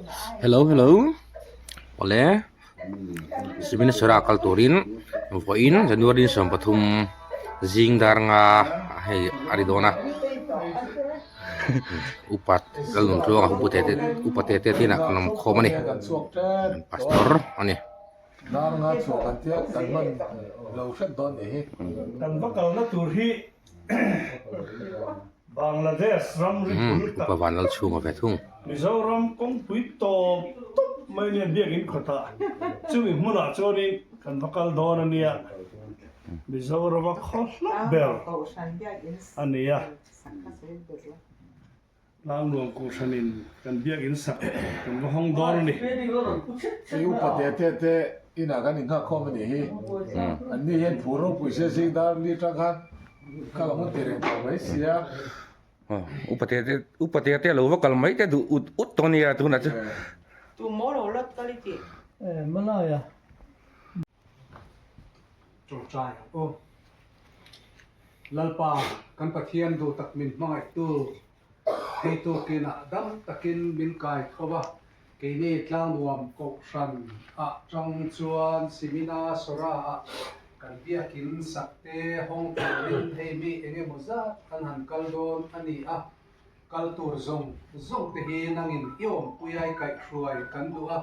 Hello hello awle Siminaswara kal turin vawiin January ni 13 zing dar nga hei a ri dawn a upat Lalnuntluanga pu te te upa te te te inah kan awm khawm a ni pastor a ni. Dar nga chhuah kan tia kan hman lo hret dawn nih hi. Kan va kalna tur hi Bangladesh ram ri bul tak. Upa Vanlal chhunga ve thung. Mizoram kawngpui tawp tawp mai nia biakinn khawtah chumi hmunah chuanin kan va kal dawn a nia. Mizorama khaw hlawk ber a ni a. Tlangnuam Kohhranin kan biakinn sak kan va hawng dawn a ni. Hei upa te te te inah kan inghak khawm a nih hi. An ni hian phur ropui se zing dar li tang khan kal ang ti reng tawh mai sia. Upa te te upa te te lo va kal mai te duh ut ut tawh a nia tunah chu. Tu maw lo lat kal i tih? E Malaya. Tawngtai ang aw. Lalpa, kan Pathian duh tak min hmangaihtu, hei tukinah dam takin min kai tho a, keini Tlangnuam Kohhran ah tang chuan Simina Sora ah kan biakin sakte hawng turin hei mi engemaw zat an han kal dawn a ni a, Kal tur zawng zawng te hi nangin i awmpui ai kaihhruai kan duh a,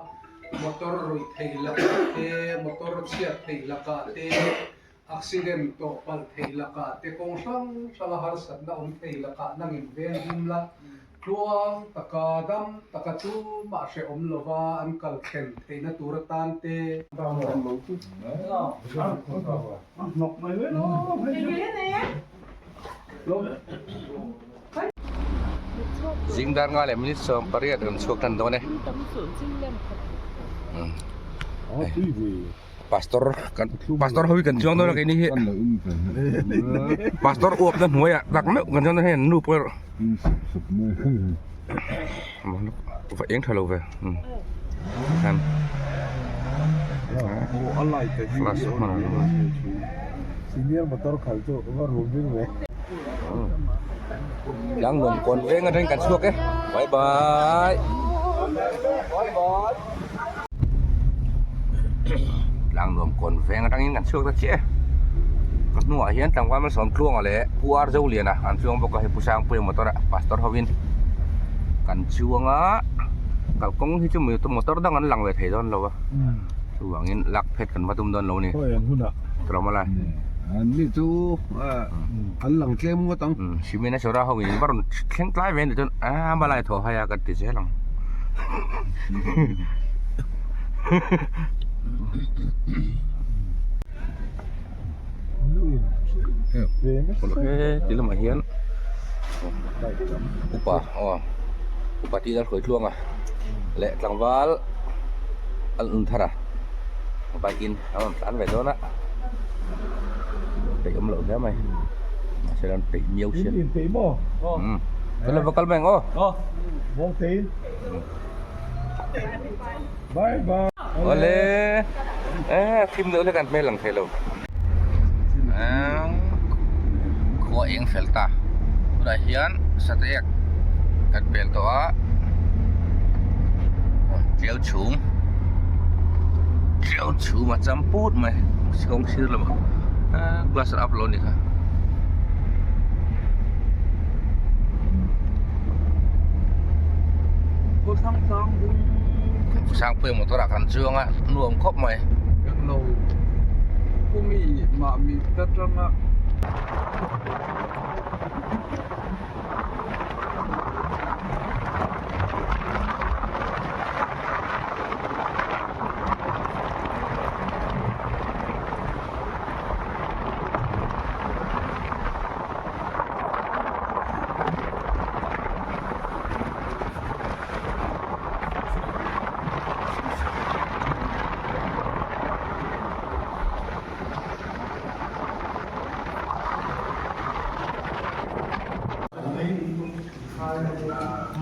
motor ruih theih lakah te, motor chhiat theih lakah te, accident tawh palh theih lakah te, kawng hrang hranga harsatna awm thei lakah nangin veng him la, tluang taka dam taka tumah hrehawm lova an kal thlen theihna tur atan te. Zing dar nga leh minute 18 kan chhuak tan dawn e. Pastor kan pastor ho hi kan chuang dawn a keini hi. Pastor uap na hnuai ah tak meuh kan chuang dawn hei an nu pawh erawh. Va eng tha lo ve. Khan. Flash hman a lo. Senior motor khalh chu va rum ding ve. Tlang nuam kawn veng atangin kan chhuak e. Bye bye. Tlang nuam kawn veng atangin kan chhuak ta chiah e. Ka hnuah hian tlangval malsawm tluanga leh Pu Ar Zoliana an chuang bawk a hei Pu Sangpuia motor ah pastor hovin kan chuang a kalkawng hi chu motor dang an lang ve thei dawn lo a chuvangin lak phet kan va tum dawn lo a ni. Tlawm a lai. An ni chu an lang tlem ngawt ang. Cement a sawra ho in va rawn thleng tlai ve a nih chuan a malai thaw hai a kan ti zel ang. He ti lamah hian upa aw upa tih lalhruai tluang a leh tlangval an un thar a bike in a rawn tlan ve dawn a peih awm loh hle mai mahse an peih miau sia umm chuan lo va kal mai ang aw awle eh thim deuh hlek an hmel lang thei lo khua eng fel ta tunah hian sateek kan pel tawh a tiau chhum tiau chhum a cham put mai kawng sir lamah glass an up lo a nih kha. Sangpuia motor ah kan chuang a nuam khawp mai.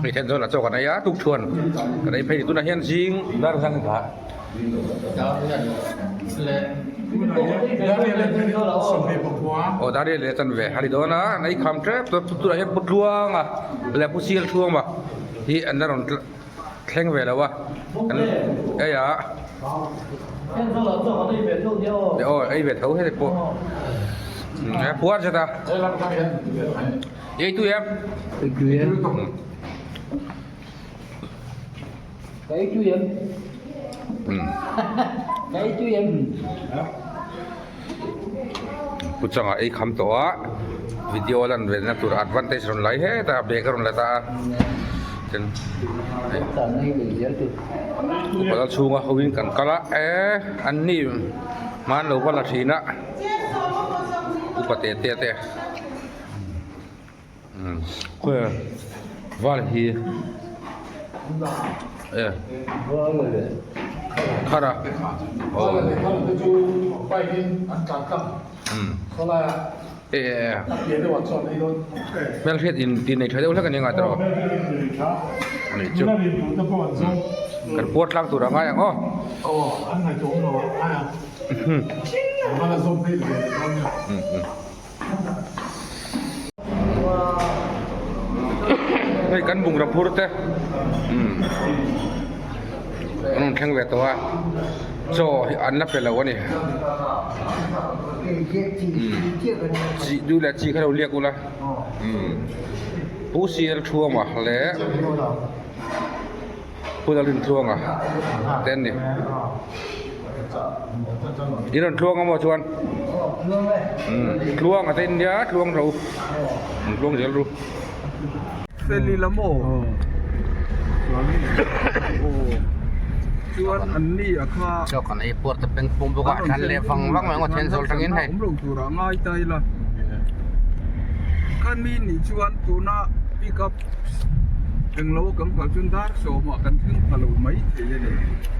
Hei then chuan a chaw kan ei a tukṭhuan kan ei phei ni tunah hian zing dar zang in thlah. Aw dar riat leh a chan ve a ni dawn a an ei kham tep tawp tunah hian pu tluanga leh pu sial thuama hi an la rawn. thleng ve lo a kan ei a aw ei ve tho heti pawh a puar zet a ei tui em Pu changa ei kham tawh a video lan ve na tur advantage rawn lai het a bag a rawn la ta a tin upa lal chhunga ho in kan kal a e an ni hman lo va la thin a upa te te te. Val hi e thar a e hmelhriat in ti nei tha deuh hlek a ni ngai tawh a nih chu kan puar tlang tur a ngai ang aw. Hei kan bungraw phur te umm an rawn thleng ve tawh a chaw hi an la pe lo a ni chi duh leh chi kha lo liak ula umm pu sial thuama leh pu Lalrintluanga te an ni. I rawn tluang a maw chuan tluang a te nia tluang ro an tluang zel ru. Feli lam aw chuan an ni a kha chaw kan ei puar ta peng pung bawk a thlan leh vang vang mai ngawt hian zawl tangin hei awm lo turah ngai ta ila khan mi nih chuan tuna pick up englo kan kal chuan dar sawmah kan thleng pha lo mai thei a ni.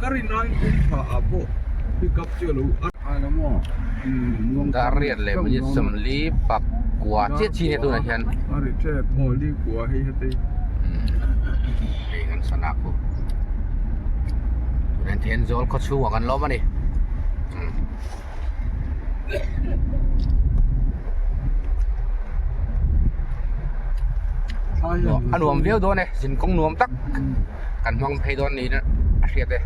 Ka rin aiin kawngpha ah pawh pick up chu a lo Dar riat leh minute sawmli pakua chiah chi nia tunah hian a ri tep aw li kua hei heti hei kan sana khu tunah hian Thenzawl khaw chhungah kan lawm a ni. A nuam viau dawn e zinkawng nuam tak kan hmang phei dawn niin a hriat e.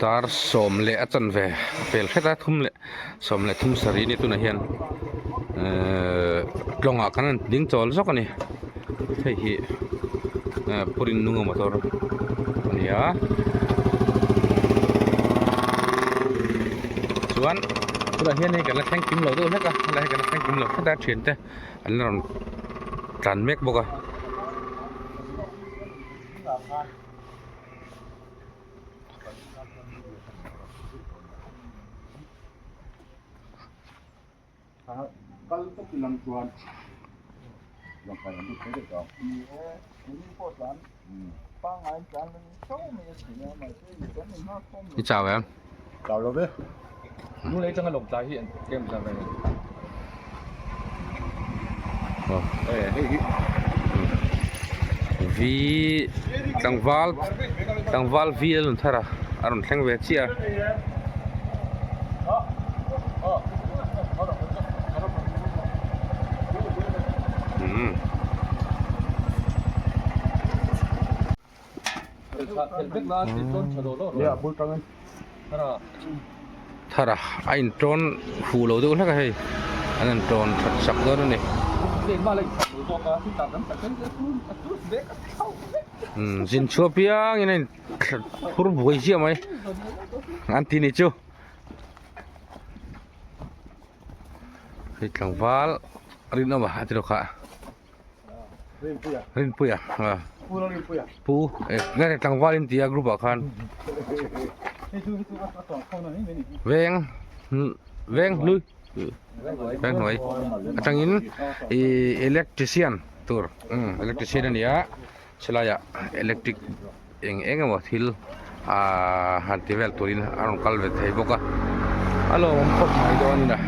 Dar sawm leh a chanve a pel hret a thum leh sawm leh thum sarih a ni tunah hian ehh tlawngah khan an ding chawl zawk a ni hei hi ehh purin nunga motor a ni a chuan tunah hian hei kan la thleng kim lo deuh hlek a helai hi kan la thleng kim lo hret a thiante an la rawn tlan mek bawk a. I chau em? Chau lo ve. V tlangval tlangval V a rawn thar a a rawn thleng ve chiah a. Thar a a intawn huh lo deuh hlek a hei an intawn that sak dawn a ni umm zin chhuah piangin a in phur buai ziah mai an ti ni chu hei tlangval rinawm a ti rawk a. Rinpuia pu nge tlangval in tia group ah khan veng veng hlui veng hnuai atangin ih electrician tur electrician a ni a chelai ah electric eng eng emaw thil ahh han ti vel turin a rawn kal ve thei bawk a a lawmawm khawp mai dawn in a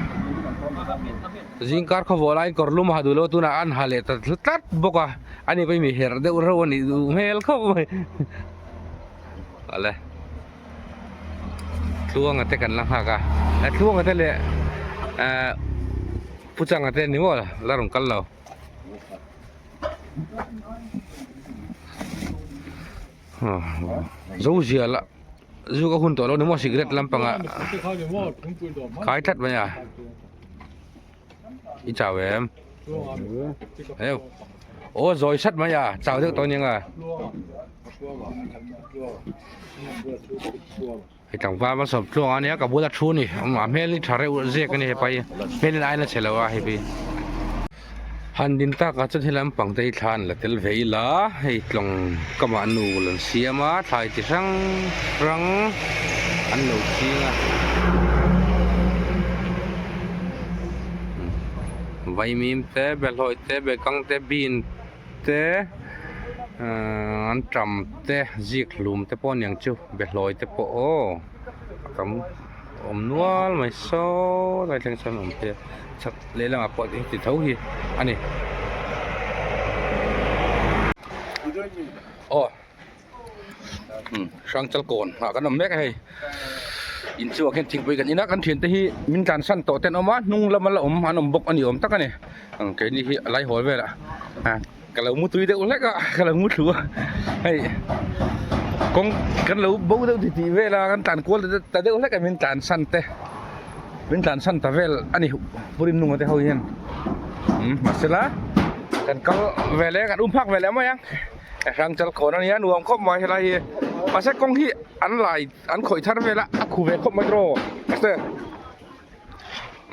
zingkar khawvawh laiin kawr lum a ha duh lo a tunah an ha leh ta tlat bawk a ani pawh hi mi herh deuh reuh a nih duh hmel khawp mai awle tluanga te kan la nghak a tluanga te leh. Ahh Pu Changa te ni maw la rawn kal lo. Zo zia la zu ka hun tawh lo ni maw cigarette lampangah khai tlat mai a i chau em heu aw zawi sat mai a chau deuh tawh aniang a hei tlangval va sawm tluang a nia ka bula thu a ni a hmel hi tha reuh ziak a ni hepa hi hmel in a aina chhe lo a hei hi han din takah chuan he lampang te hi thla an la tel ve ila hei tlawng kamah nu an siam a thlai chi hrang hrang an lo ching a vaimim te behlawi te bekang te bean te ahh an tam te zik hlum te pawh aniang chu behlawi te pawh aw a tam awm nual mai saw lai thleng sawn awm phei a chhak lehlamah pawh heti tho hi a ni aw Hrangchal kawn ah kan awm mek a hei inchungah khian thingpui kan in a kan thiante hi min tlansan tawh te an awm a hnung lama la awm an awm bawk a ni awm tak a ni keini hi a lai hawl velah ka lo mu tui deuh hlek a ka lo mu thlu a hei kawng kan lo bo deuh ti tih vel a kan tlan kual ta deuh hlek a min tlansan te min tlansan ta vel a ni Purim nunga te ho hian mahsela kan kal ve leh kan um phak ve leh mai ang. Hrangchal khawn a nia nuam khawp mai helai hi mahse kawng hi an lai an khawih thar vel a a khu ve khawp mai tiraw mahse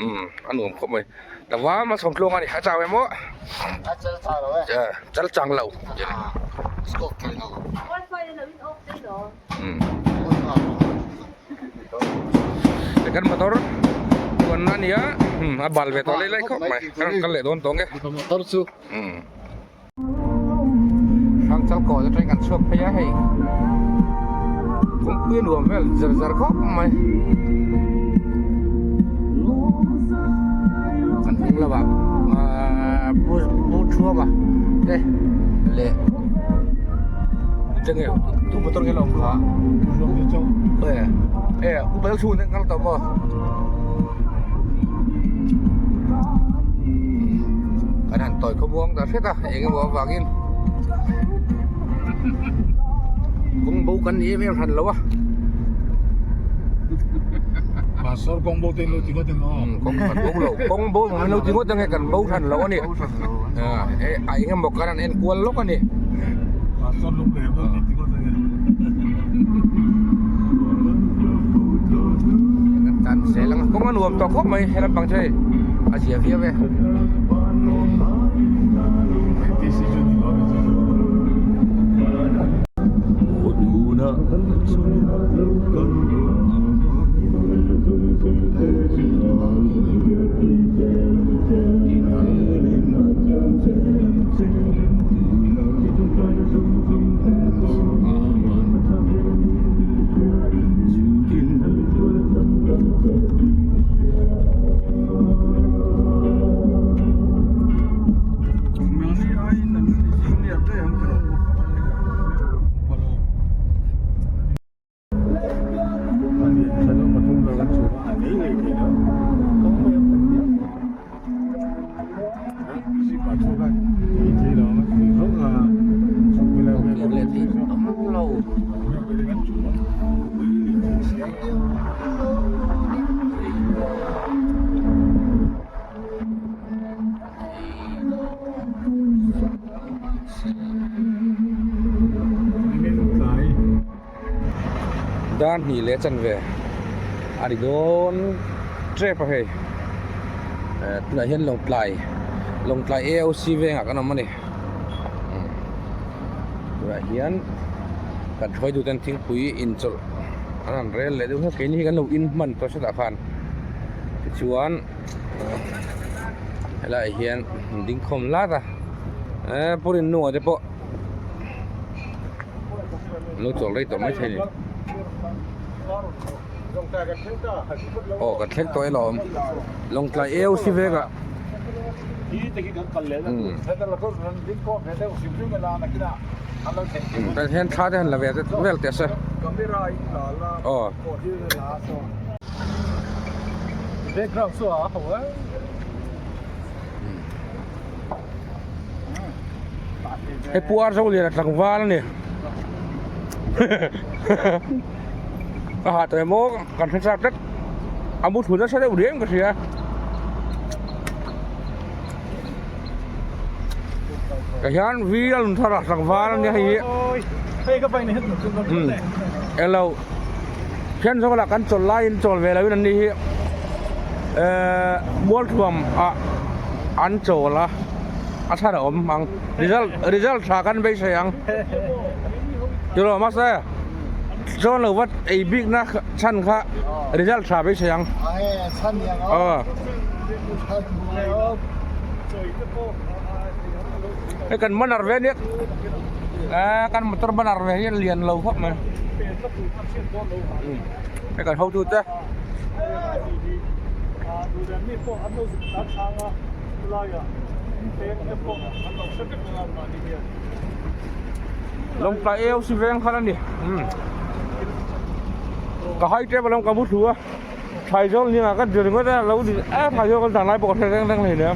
umm a nuam khawp mai tlangval malsawm tluang a ni a chau em aw chal chang lo umm kan motor chuanna a nia a bal ve tawh lai lai khawp mai kan rawn kal leh dawn tawh ang e umm. Hrangchal kawn atangin kan chhuak phei a hei kawngpui a nuam vel zar zar khawp mai kan hnung lamah ahh pu pu thuama te leh enge tu motor nge la awm kha e upa deuh chhung ten kal tawh maw. Kan han tawi khawmuang ta hret a eng emaw avangin kawng bo kan ni em em hran lo a Pastor kawng bo te in lo ti ngawt ang aw kawng kan bo lo kawng bo ang lo ti ngawt ang e kan bo hran lo a ni a eng emaw kan han en kual lawk a ni Pastor lung leh bo ti ngawt ang e. Kan zel ang kawng a nuam tawh khawp mai he lampang chu hei a zia viau e. Dar hnih leh chanve a ri dawn tep a hei eh tunah hian Lawngtlai Lawngtlai A_O_C vengah kan awm a ni tunah hian kan hruai duh ten thingpui inchawlh an han rel leh deuh hlek keini hi kan lo in hman tawh hretah khan tichuan helaiah hian an ding khawm lat a eh pu Rinnuah te pawh. Lo chawl rei tawh mai thei ni. Aw kan thleng tawh e lawm. Lawngtlai eu si vek ah. Kan hian thla te han la ve vel teh se. Aw. Background chu a ho a. Hei Pu Arzoliana tlangval a ni. Ka ha tawh em aw kan hre chak tlat. A mu thlu nasa deuh riau in ka hria. Tah hian V a rawn thar a tlangval a nia hei hi. Eng lo thian zawk lah kan chawlh laiin chawl ve loin an ni hi ehh mualthuam ah an chawl a a chhan a awm ang result result tha kan beisei ang tiraw mahse chuan lo va ei bik na chhan kha result tha beisei ang aw hei kan banner ve aniak eee kan motor banner ve hi a lian lo khawp mai hei kan hotu te. Lawngtlai AOC veng khan a ni ka hai tep alawm ka mu thlu a Thaizawl hniangah ka dir ringawt a lo din a Thaizawl kan dan lai pawh ka hre reng reng hleinem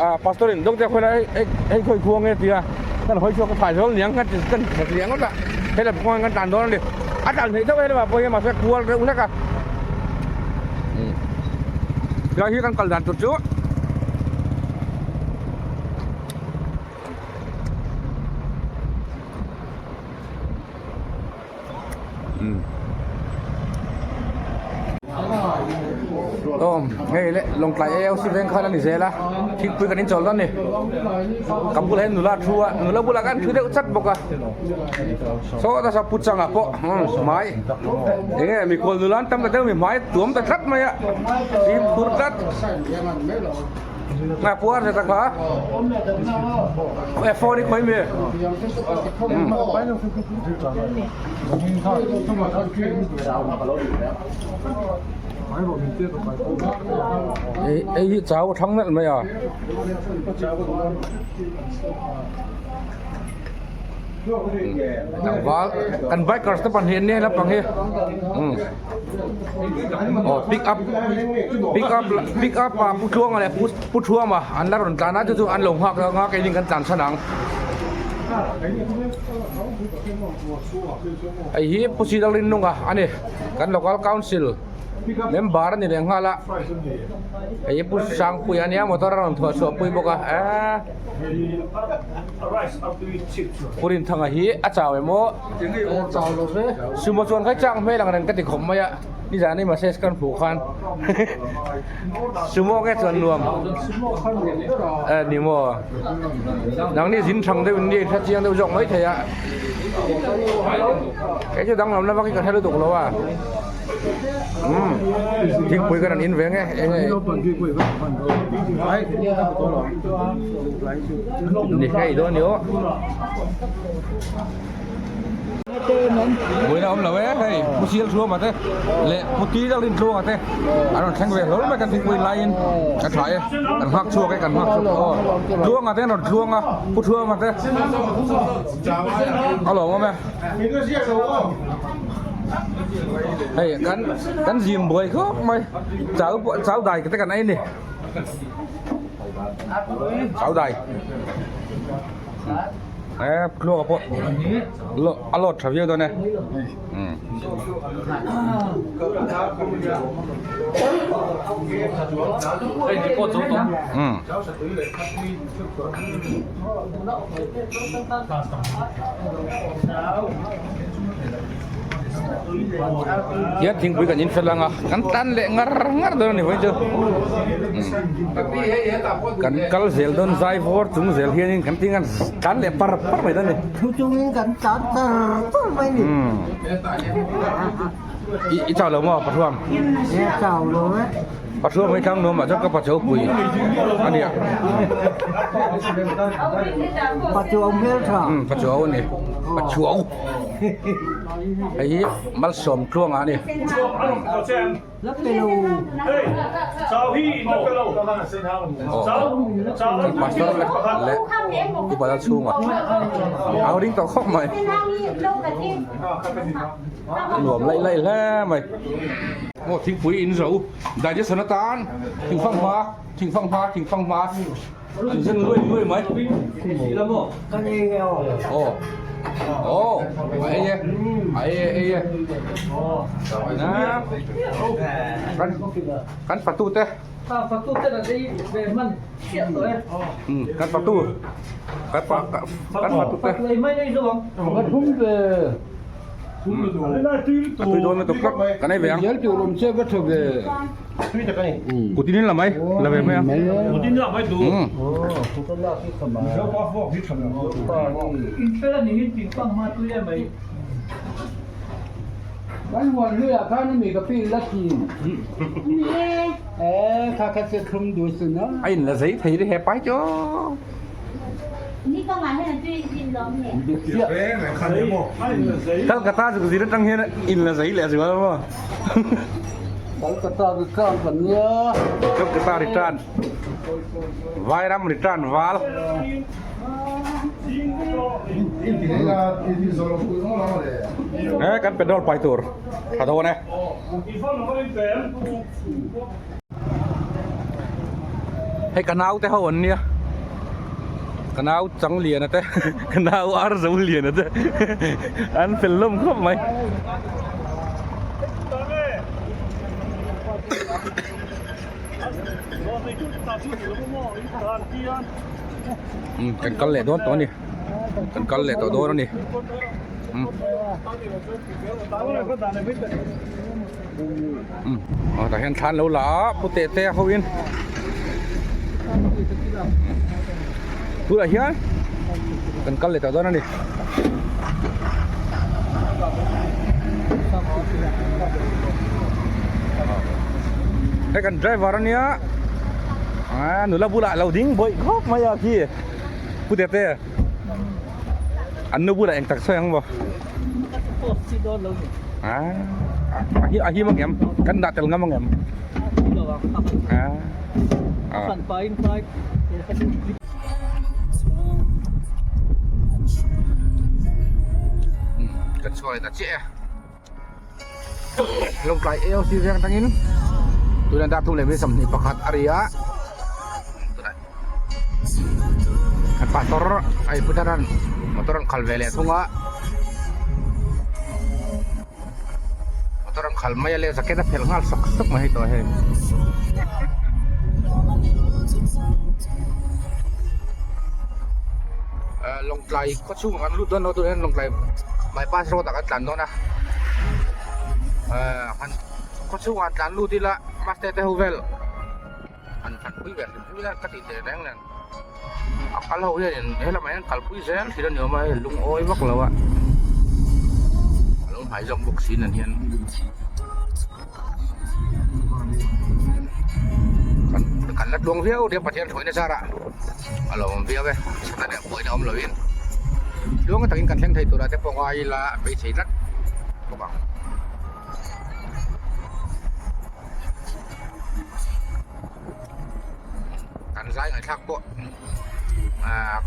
ah pastor in dawk te khawi lai hei hei khawi khua nge tia kan hawi chhuak a Thaizawl hniang kan ti kan hre chiang ngawt a helam kawngah kan tan dawn a ni a tan theih deuh helamah pawh hian mahse kual reuh hlek a helai hi kan kal dan tur chu. Aw hei le Lawngtlai AOC veng khan a ni zel a thingpui kan inchawl dawn a ni ka bulah hian nula a thu a nula bulah khan thu deuh chat bawk a saw nasa pu changa pawh hmai eng nge mikhual nula an tam ta deuh mi hmai tuam ta tlat mai a fimkhur tlat. Nga puar zet a kha. E phone i khoi mi. Ei ei hi chau a thang nalh mai a. Tlangval kan bikers te pahnih an nia lampang hi. Aw pick up pick up pick up ah pu tluanga leh pu pu thuama an la rawn tlan a chu chu an lo nghak ang a keini kan tlan chhan ang hei hi pu sida rinnunga a ni kan local council member a ni leh nghal a hei hi pu sangpuia a nia motor a rawn thuah chhuah pui bawk a eee pu rinthanga hi a chau em aw. Sumo chuan khai chak hmel ang reng ka ti khawp mai a, nizan i message kan hmuh khan Sumo nge chuan nuam eh ni maw nangni zin thang deuh in ni hre chiang deuh zawk mai thei a kei chu danglam na vak hi ka hre lutuk lo a umm thingpui ka rawn in ve nge eng nge ni hei dawn ni aw. Buaina awm lo e hei pu sial thluama te leh pu ti deuh rin tluanga te an rawn thleng ve hlawl mai kan thingpui laiin a tha e kan nghak chhuak e kan nghak chhuak aw tluanga te an rawn tluang a pu thluama te a lawm awm e hei kan kan zim buai khawp mai chau pawh chau dai te kan ei a ni chau dai. E tluak pawh a lawt tha viau dawn e hian thingpui kan in fel ang a kan tan leh ngar ngar dawn a ni vawiin chu kan kal zel dawn zai vawr chung zel hianin kan ti ngan tlan leh par par mai dawn a ni. Thu chungin kan tlan tar tar mai a ni. I chau lo maw Pathuam? I chau lo e. Pathuam hi tlang nuamah chuan ka pachuau pui a nia. Pachuau hmeltha. Pachuau a ni. Pachuau. Hei hi Malsawmtluanga a ni. Pastor leh upa lal chhunga au ring tawh khawp mai a nuam laih laih hle mai. Aw thingpui in zo digestion atan thingfang hma thingfang hma thingfang hma an zen luai luai mai. Aw aw a ei e a ei e ei e kan kan fatu te. Kan fatu kan pa kan fatu te. A tui dawn lutuk tlat kan ei ve ang. Kutin in la mai la ve mai ang. A in la zei thei ri he pai chu. Calcutta chu zir atang hian in la zei leh zual maw. Calcutta return kan nia. Calcutta return. Vairam return val. Eh kan petrol pai tur tha dawn e. Hei ka nau te ho an nia ka nau chang lian ate ka nau ar zo lian ate an fel hlawm khawp mai. Kan kal leh dawn tawh a ni kan kal leh tawh dawn a ni. Aw tah hian thlan lo la a pu teh te ho in tunah hian kan kal leh tawh dawn a ni. Hei kan driver ania ah nula bulah lo ding bawih khawp mai a khi pu teh te an nu bulah eng tak sawi ang maw. A him ang em? Kan dah tel ngam ang em? Kan chhuak leh ta chiah e. Lawngtlai AOC veng atangin tuna dar thum leh mi 21 a ri a. Kan pastor ai putaran motor an khal ve leh thung a motor an khal mai a le jacket a phelh nghal sawk sawk mai hei tawh hei Lawngtlai khaw chhungah kan lut dawn lo tunah hian Lawngtlai bypass road ah kan tlan dawn a khaw chhungah tlan lut ila master te ho vel. An kalpui ve hrim hrim ila ka tih teh reng nen a kal ho hian in helamah hian kalpui zel thin a ni awm a hei lungawi vak lo a a lo hmai zawk bawk si nen hian kan la tluang viau nia Pathian hruaina zarah a lo awm viau e chhan leh buaina awm loin tluang takin kan thleng thei turah te pawh ngai ila beisei tlat bawk ang. Kan zai ngaihthlak pawh ahh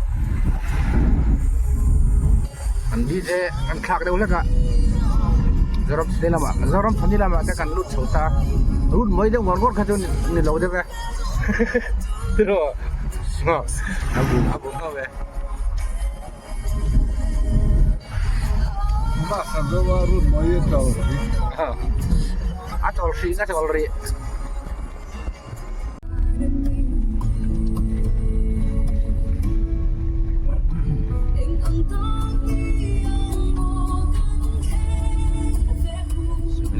an DJ an thlak deuh hlek a Zoram chhani lamah Zoram chhani lamah te kan lut chho ta lut mai deuh ngawr ngawr kha chu ni lo deuh e tiraw a bu a bu nghauh e. A chawl hrih na chawl rih.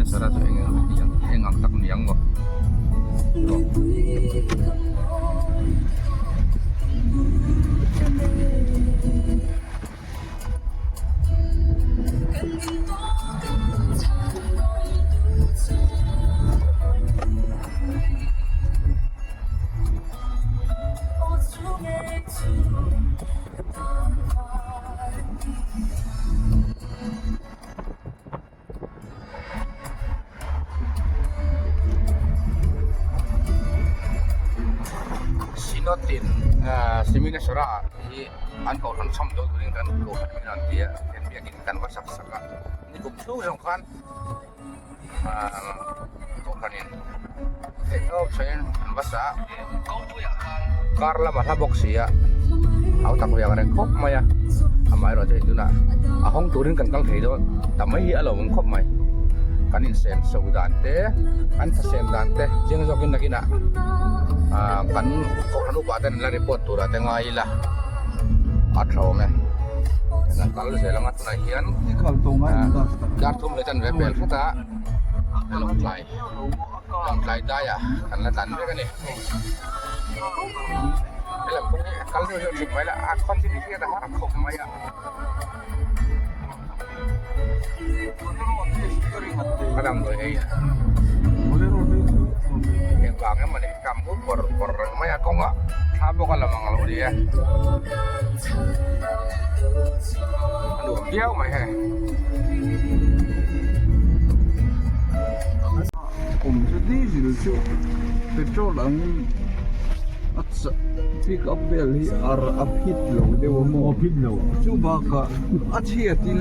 Sara chu eng eng ang tak ni ang maw. Synod-in Siminasora hi an kohhran chhawm dawn turin kan kohhran min rawn ti a, then biakin kan va sak sak a, nikum chhung zawng khan kohhranin theihtawp sawiin an va sa a, kar lama hla bawk si a, hau tak ve ang reng khawp mai a, amaherawhchu hei tunah a hawng turin kan kal thei dawn ta mai hi a lo awm khawp mai, kan insen so dan te kan thasem dan te chiang zawkin nakinah ah kan kohhran upa ten an la report turah te ngai ila a tha awm e kan kal zel ang a tunah hian dar thum leh chanve pel hret a lawngtlai lawngtlai daiah kan la tlan vek a ni helam kawng hi a kal deuh deuh thin mai la a khaw thil hian a har khawp mai a. A damdawi ei engvang emaw ni kam huk bawrh bawrh reng mai a kawng a thla bawk a la mang lo a ni e a nuam viau mai hei. Awm chu diesel chu petrol angin a chak pick up vel hi a phit lo deuh a maw chu bakah a chhiatin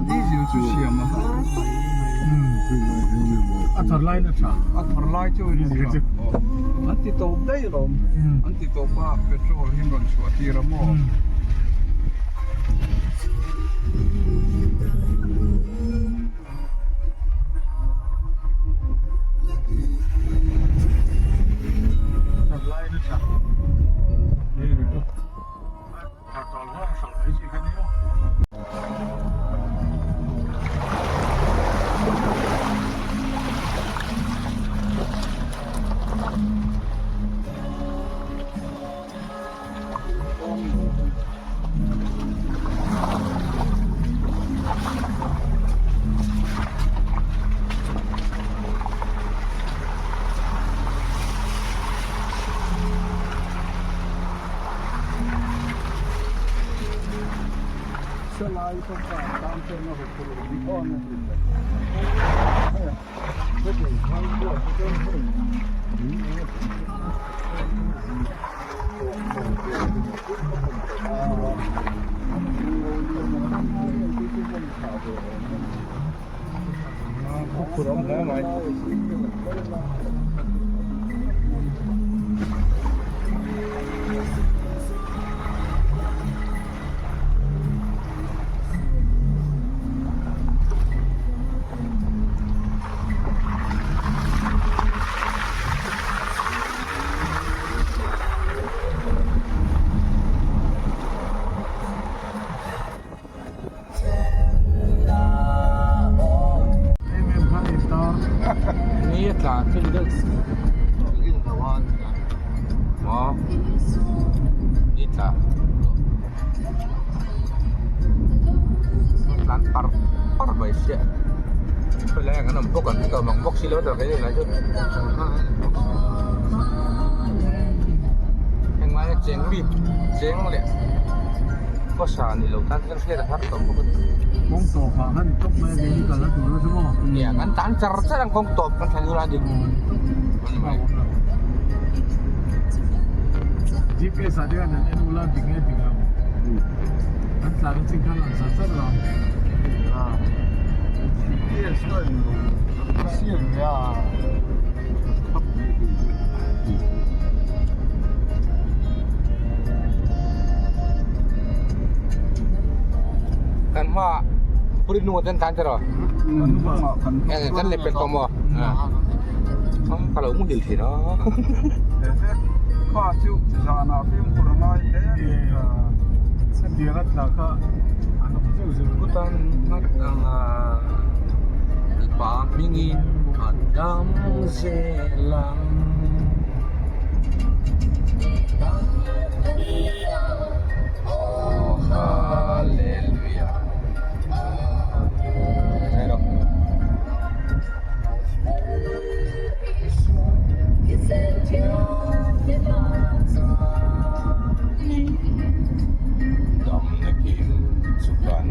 diesel chu siam a har tak a thar laiin a tha a thar lai chu a tha an ti tawp daih alawm an ti tawp a petrol hi an rawn chhuah tir a maw. Ni a tla thil deuh maw ni tla tlan par par mai sia khawilai ah kan awm bawk ang ka awm ang bawk silo ta kei lai chu heng laia cheng mi cheng leh khawsa ni lo tan chuan hriat a har tawh bawk a ni. Kawng tawp ah khan i tawp mai a keini kal a tur a chu maw? Nia kan tan char char ang kawng tawp kan thlen ula dik ani mai. GPS ah te khan an en ula dik nge dik lo an tlan a chin khan lang sar sar lo. GPS ka en lo ka siam ve a. Kan hma puri hnungah ten tlan tiraw kan lep pek tawh maw ka lo muhil thin a kha chu zanah fimkhur a ngai hle hetiang a tla kha an awm zeuh zeuh Bhutan hmar anga mipa hmingin an dam zel ang. Aw Hallelujah. Damna kim chu kan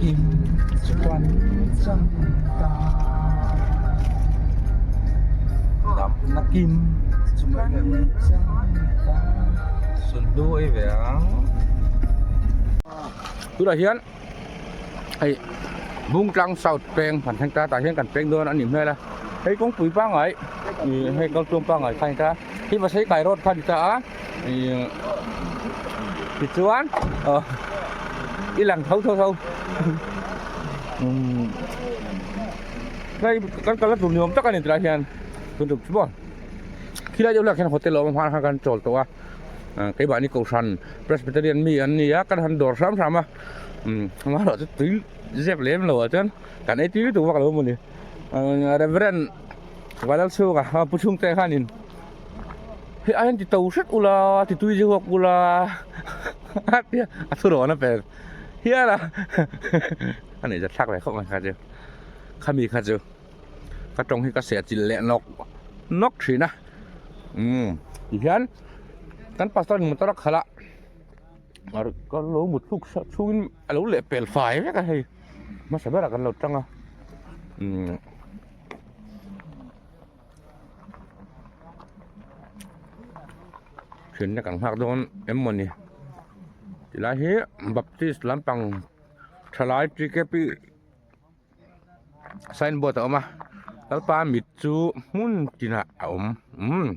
kim chu kan chang ta. Damna kim chu kan chang ta. Sunhlu ei ve ang. Tunah hian hei Bungtlang South peng kan thleng ta tah hian kan peng dawn a nih hmel a hei kawngpui pangngai ih hei kaltluang pangngai kha a ni ta hi Vasai kai road kha a ni ta a ih tichuan aw i lang tho tho tho umm hei kan kal na tur ni awm tak a ni tilai hian tun tum chu maw khilai deuh lah khian hotel a awm a hmanah khan kan chawl tawh a. Keimahni kohhran Presbyterian mi an ni a kan han dawr hram hram a amaherawh chu tui zep lem lo ah chuan kan ei tui lutuk vak lo mawni Reverend Vanlalchhunga pu chhungte khanin hei ai hian ti to hret ula ti tui zeuh ula a tia a thurawn a pe hial a a nih zat thlak ve khawp mai kha chu khami kha chu. Ka tawng hi ka seh chilh leh nawk nawk thin a umm tihian kan pastor in motor a khalh a ka lo mut thluk chhungin a lo leh pel fai vek a hei hmasa berah kan lo tang a umm. Thianna kan nghak dawn em mawni tilai hi baptist lampang thalai TKP. Signboard a awm a lalpa mit chu hmun tinah a awm umm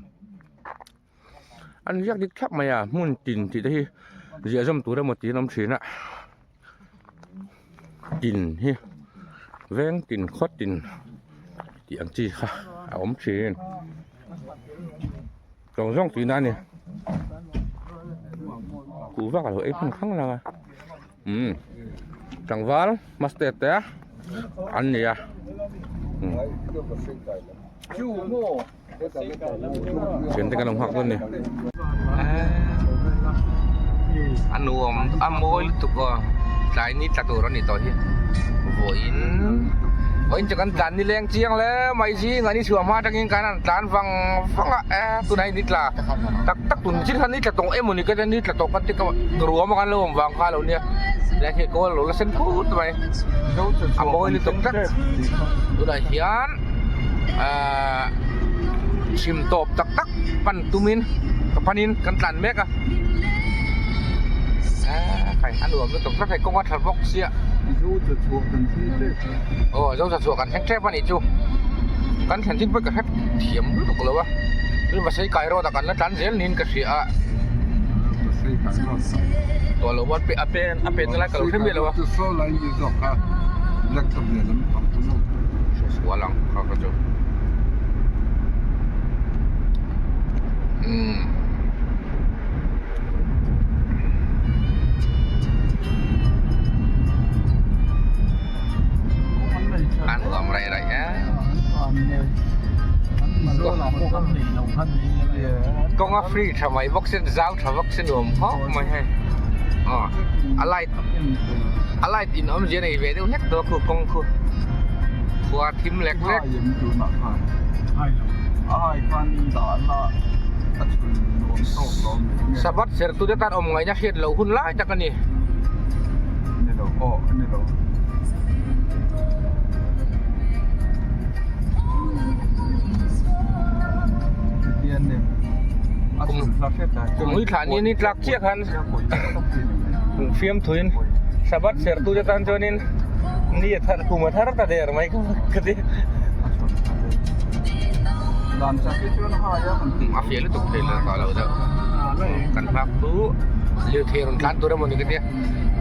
an ziak dik thlap mai a hmun tin tih te hi ziah zawm tur emaw tiin a awm thin a tin hi veng tin khaw tin tih ang chi kha a awm thin zawng zawng tihna a ni kuhva ka lo ei hman khang lang a. Umm tlangval master te an ni a thian te kan lo nghak dawn a ni a nuam a mawi lutuk aw tlai ni tla tur a ni tawh hi vawiin vawiin chu kan tlan ni leng chiang hle mai zing an inchhuah hma atangin kan han tlan vang vang a e tunah hian ni tla tak tak tun chin khan ni tla tawng emaw ni ka tia ni tla tawh ka ti ka ruam a kan lo awm vang kha lo nia tlai khi kawl a lo la sen phut mai a mawi lutuk tlat tunah hian ahh chhim tawp tak tak pan tumin ka panin kan tlan mek a eee a nuam lutuk tlat hei kawng a tha bawk sia aw zo tha chhuah kan thleng tep a nih chu kan thlen chin pawh ka hre thiam lutuk lo a tin Vasai kai road ah kan la tlan zel niin ka hria a tawh lo a a pen a pen na lai ka lo hre miah lo a sual ang kha kha chu umm. An nuam raih raih e. Kawng a free tha mai bawk sin zau tha bawk si nuam khawp mai hei. Aw a light a light in awmzia nei ve deuh hlek tawh a khu kawng khu khua thim lek lek. Sabbath sertute tan awm ngaihna hriat loh hun lai tak a ni. Kum ui thlah ni ni tlak chiah khan fiam thuin Sabbath sertute tan chuanin ni a thar kum a thar ta der mai ka ti. A fiah lutuk thei lo ta lo deuh kan nghak chu lirthei rawn tlan tur emaw ni ka tia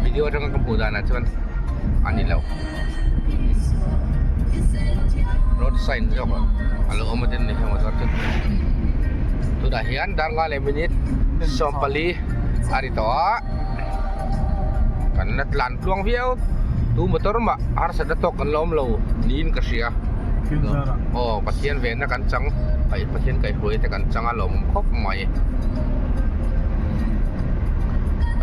video atanga ka hmuh danah chuan a ni lo road sign zawk a lo awm a tin ni heng motor chu tunah hian darnga leh minute 14 a ri tawh a kan la tlan tluang viau tu motor mah harsatna tawk kan la awm lo niin ka hria aw Pathian venna kan chang Pathian kaihhruai te kan chang a lawmawm khawp mai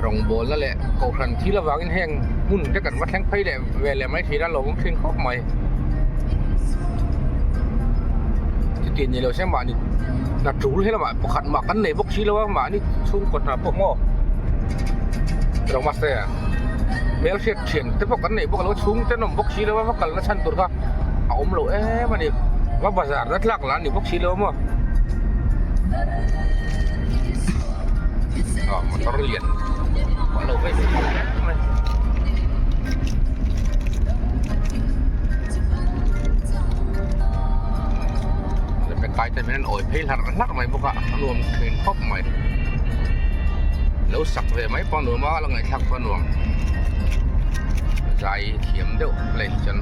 rawngbawlna leh kohhran thil avangin heng hmun te kan va thleng phei leh ve leh mai thin a lawmawm thin khawp mai chuti ni lo se mahni hna tul he lamah pakhat mah kan nei bawk si lo a mahni chhungkaw hna pawh maw rawng master. Hmelhriat thian te pawh kan nei bawk lo a, chhung te an awm bawk si lo a, va kalna chhan tur kha a awm lo em a ni. Va bazar na tlak lah a ni bawk si lo a maw. Aw motor lian pawh a lo vei ve thei em mai. Kai te min an awi phei hlarh hlarh mai bawk a, a nuam thin khawp mai. Lo sak ve mai pawh a nuam a, la ngaihthlak pawh a nuam. Zai thiam deuh leh hi chuan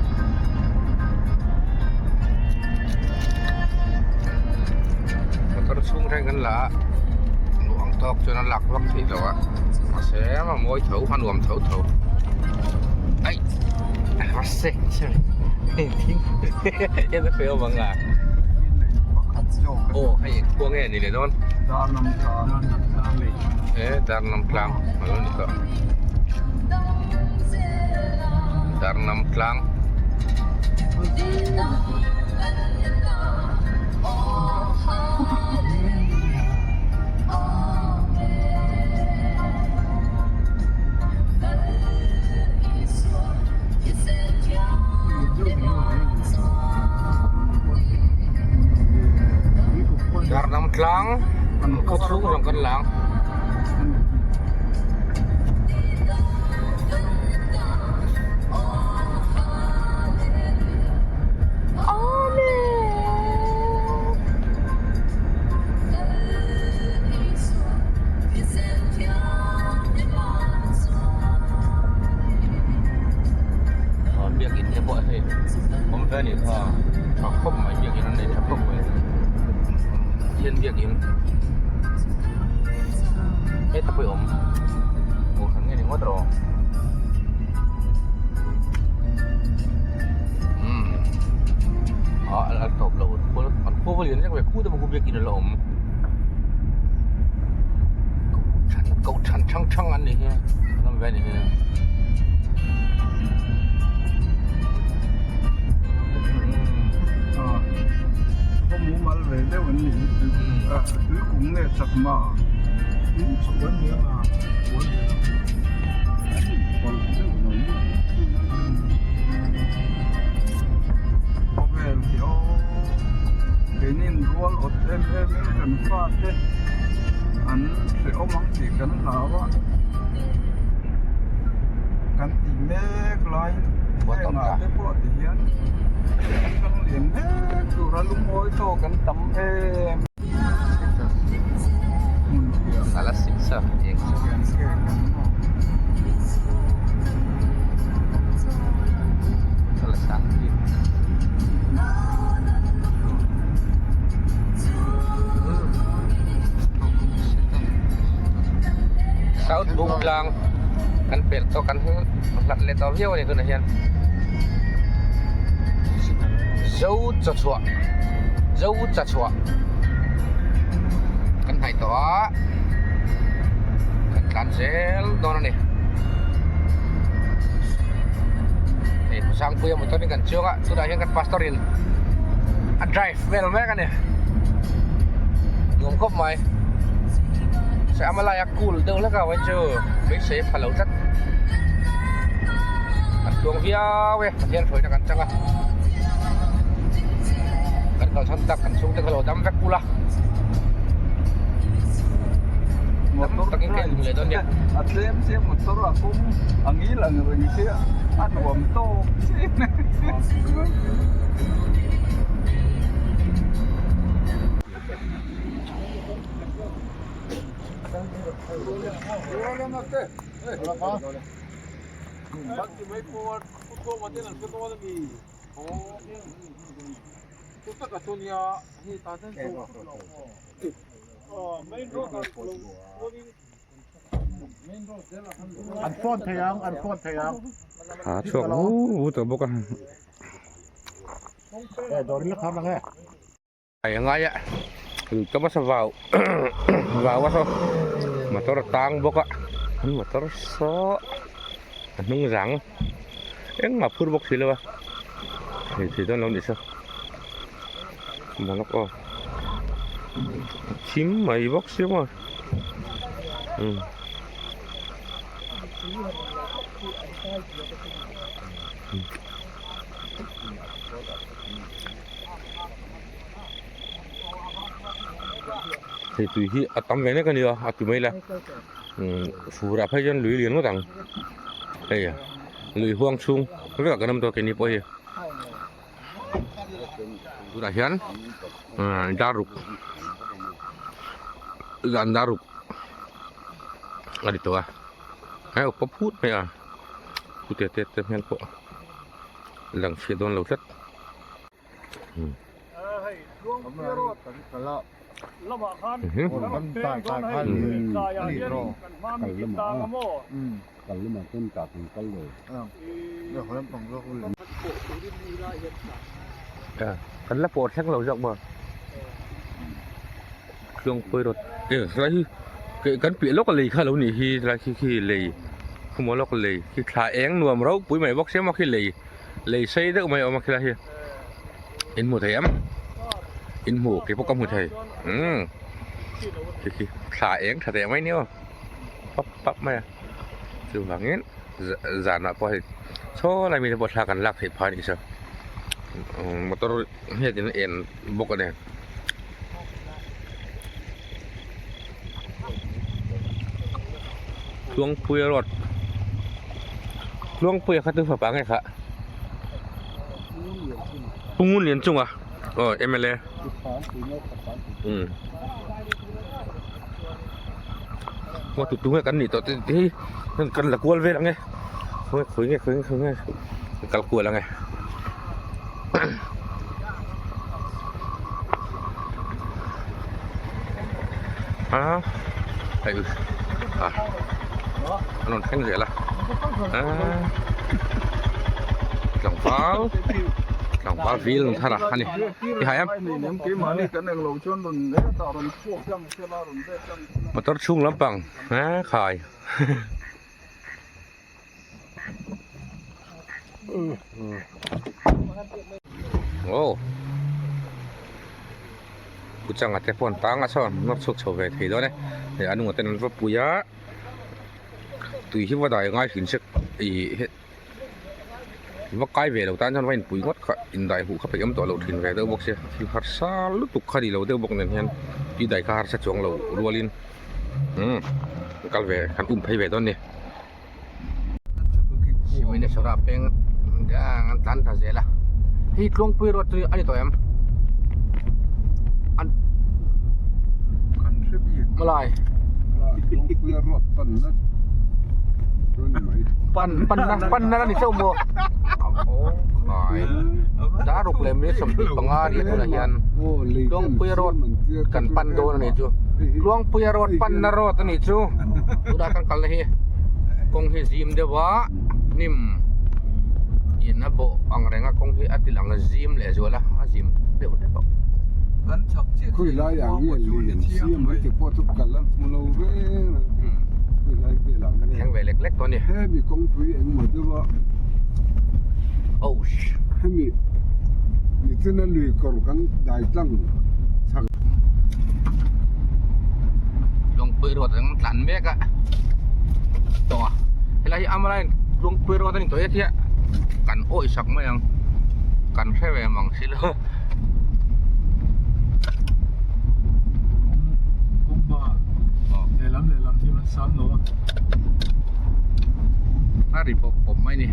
motor chhung reng kan la a, luh ang tawk chuan a lak vak theih loh a, mahse a mawi tho a nuam tho tho. Aih a sek en a fel vang a aw hei khua nge ni leh dawn e darnam tlang a lo ni tawh darnam tlang. Darnam tlang khaw chhung zawng kan lang. Biakin te pawh hei awm ve a nih kha tha khawp mai biakin an nei tha khawp mai Pathian biakin heta pawh hi awm kohhran nge ni ngawt rawh umm ah a tawp lo an khua lian vek ve khu te pawh khu biakin a la awm. Koh than thang thang an ni hi an awm ve a ni hi. Khaw mumal ve deuh an ni tui kung leh chakma in chhuk an ni a an inpawlh deuh lo maw khawvel hi aw keinin rual awt em em in kan fate an hrehawm ang tih kan hlau a kan tih mek laiin hengah te pawh ti hian an hrang lian mek tura lungawi tawk an tam em South Bung tlang kan pelh tawh kan hlat leh tawh viau a ni tunah hian Zo chawchhuah Zo chachhuah kan hnaih tawh a kan tlan zel dawn a ni hei Sangpuia motor in kan chuang a tunah hian kan pastor in a drive vel mek a ni nuam khawp mai se ama laia cool deuh hlek a vawiin chu beisei a pha lo tlat kan tluang viau e Pathian hruaina kan chang a kan kalsan tak kan chhungte kha lo dam vek ula dam takin ka inhmu leh dawn nia a tlem sia motor a kawng a ngil ang reng sia a nuam tawk chiah An phone thei ang an phone thei ang. A chhuak vu vu tawh bawk a. E dawr in la khar lang e. Ai a ngai a lui ka basa vau vau a saw motor a tang bawk a an motor saw a hnung zang engmah phur bawk si lo a hei thei dawn lo ni saw malak aw a thim mai bawk si maw umm. Hei tui hi a tam ve nek a nia a ti mai la umm fur ah phei chuan lui lian ngawt ang hei lui huang chhung vekah kan awm tawh keini pawh hi tunah hian umm dar ruk zan dar ruk a ni tawh a hei a upa phut mai a pute te te hmel pawh lang chhiat dawn lo tlat. Kan la pawh thleng lo zawk maw Tluangpui rawt e helai hi kan piah lawk a lei kha lo nih hi helai khi khi lei khawmual lawk a lei khi thla eng nuam ropui mai bawk sia maw khi lei. Lei sei deuh mai a awm a khilai hi in hmu thei em in hmu kei pawh ka hmu thei umm khi khi thla eng tha teh mai nia aw pap pap mai a chuvangin zanah pawh hei saw lai mite pawh thla kan lak theih phah a nih saw motor hianin a en bawk a ni. Tluangpuia road Tluangpuia kha chu fapa nge kha Pu Ngunlianchunga aw mla umm maw tu tu nge kan nih tawh te hi kan la kual vel ang e khawi khawi nge khawi nge khawi nge kal kual ang e. A hei a an rawn thleng zel a tlangval tlangval vil an thar a ani i hai em motor chhung lampang he khai. Aw Pu Changa te pawh an tang a sawn nawr chhuak chho ve thei dawn e hei a nunga ten an va pui a tui hi va dai ngai hrin se ih he va kai ve lo tan chuan va inpui ngawt kha indai huh kha peih awm tawh lo thin ve deuh bawk sia thil harsa lutuk kha ni lo deuh bawk nen hian tui dai kha harsa chuang lo rualin umm kal ve kan um phei ve dawn a ni. Simaneswara peng an tlan ta zel a hei Tluangpui road chu a ni tawh em an malai pan pan na pan na ni chauh maw khai daruk leh minute 25 a nih tunah hian Tluangpuia road kan pan dawn a nih chu Tluangpuia road panna road a nih chu tunah kan kalna hi kawng hi zim deuh a hnim in a bawh ang reng a kawng hi a ti lang zim leh zual a a zim deuh hlek a. Kan thleng ve lek lek tawh a ni. Oh Lungpui road ang tlan mek a tawng a helai hi Amarain Lungpui road a ni tawh e tia kan awih sak mai ang kan hre ve mang si lo Lehlam lehlam hi an sam lo a a ri pawp pawp mai ni.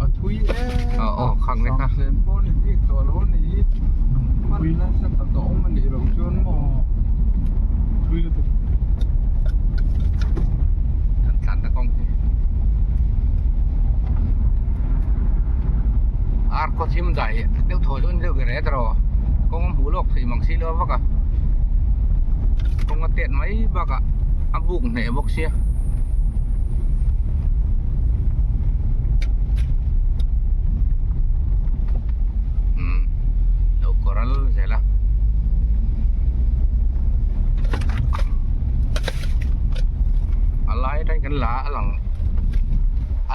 A thui em Ờ ờ khang nek a. Sangsen pawh ni bik tawh lo ni hi hman nasa tak a awm a nih loh chuan maw Thui lutuk. Kan tlan na kawng hi. Ar khaw thim dai deuh thaw chu an deuh ber e tawh kawng a hmuh lawk theih mang si lo vak a kawng a tet mai bakah a buk hneh bawk sia. Umm lo kawr al zel a a lai atangin kan la a lang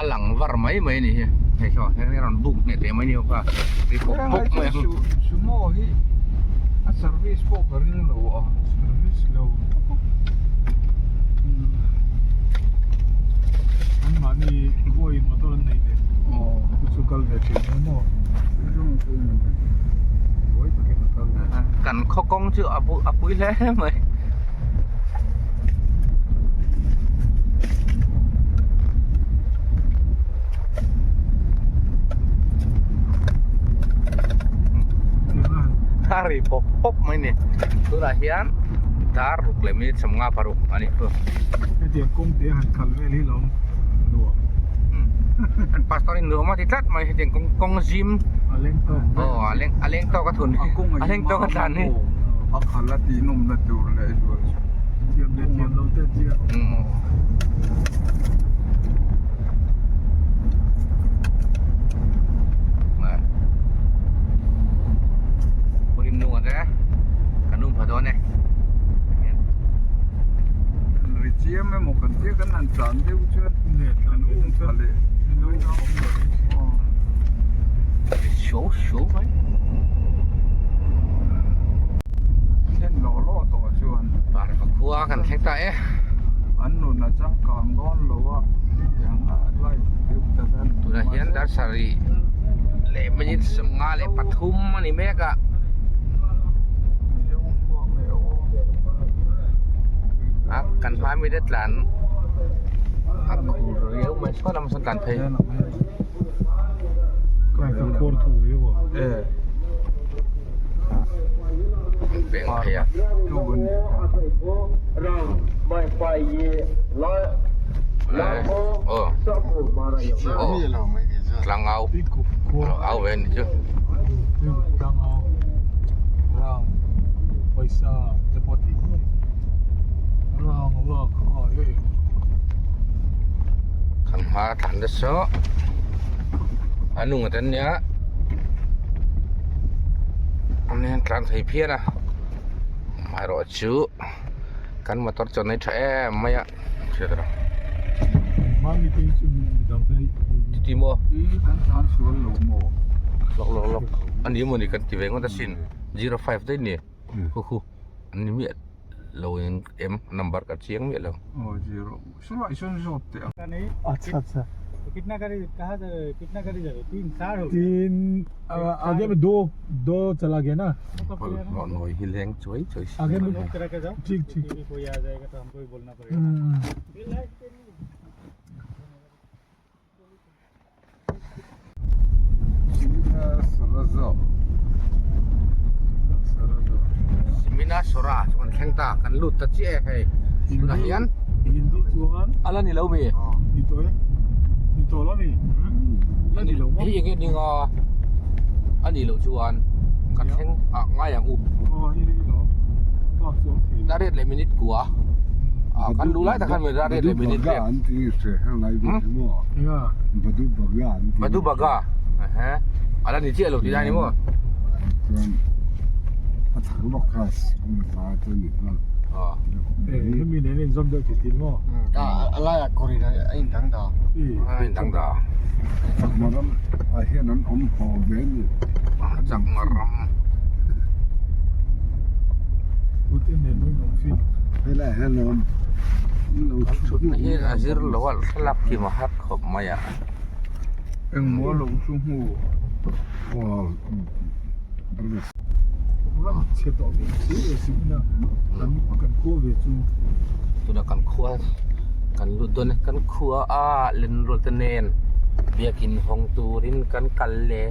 a lang var mai mai a ni hi hei saw hei rawn buk hneh teh mai a ni bawk a ri pawp pawp mai ang Sumo hi a service pawh ka ring lo a Service lo. Khaw kawng chu a a pui hle mai. A ri pawp pawp mai ni. Tunah hian dar ruk leh minute 56 a ni chu. Hetiang kawng te han kal vel hi lo nuam. An pastor in nuam a ti tlat mai hetiang kawng kawng zim. A leng tawk. Aw a leng a leng tawk a thun a leng tawk a tlan hi. A khal a tih nawmna tur leh zual chu. Thiam leh thiam lo te chiang. Purim nung ate kan um pha dawn e. Ri chiam emaw kan tia kan han tlan deuh chuan kan um pha leh. Show show mai. Thlen lawh lawh tawh chuan. Parva khua kan thleng ta e. An nun a changkang dawn lo a tiang a life deuh ta khan. Tunah hian dar sarih leh minute 53 a ni mek a. A kan hma mi te tlan a khur riau mai saw lam sawn tlan phei. Veng phei a. Aw tlangau au ve ni chu. Kan hma tlan te saw a nung atan nia an hian tlan thei phian a amaherawhchu kan motor chuan a tha em mai a Chuti maw lawk lawk lawk a ni maw ni kan ti ve ngawt asin 05 daih ni khu khu an ni miah lo in em number ka chiang miah lo. Bawlhhlawh nawi hi leng chuai chuai si. Simina Sora chu kan thleng ta kan lut ta chiah e hei tunah hian a la ni lo mi hei eng nge ning a a nih loh chuan kan thleng ah ngai ang u Dariat leh minute kua ah kan luh lai tak khan dariat leh minute vel Badu Baga ehe a la ni chiah lo tih lai a ni maw. A in dang da Chakma ram. Kan thutna hi a zir lo a thlalak kim a har khawp mai a. Tunah kan khua kan lut dawn e kan khua a lenrual te nen biakin hawng turin kan kal le.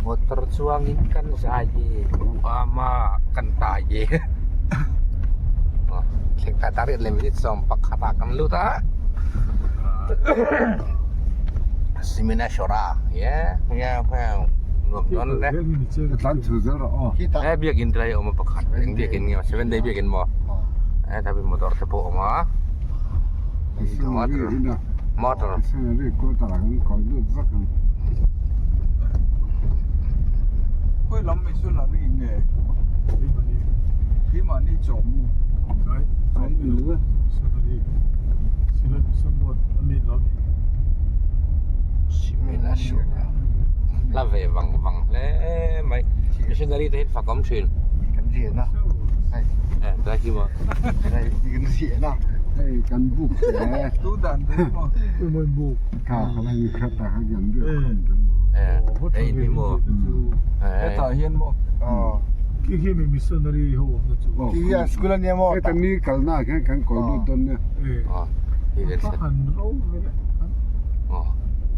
Motor chuangin kan zai e u ama kan tai e thleng ta dariat leh minute 11 ah kan lut a Simina Shora ye ye nuam dawn le he biakin tlai a awm a pakhat eng biakin nge seven day biakin maw he motor te pawh a awm a. Motor La ve vang vang hle mai missionary te hi fak awm thin eh tlai hi maw Hei kan buk te tu dan te maw buk kha kha lai kha ta kha kan buk. Hei in hi maw? Hetah hian maw? Khi khi mi missionary ho awmna chu. Khi hi an school ania maw? Heta mi kalna ah khian kan kawi lut dawn nia. Han ro ve le.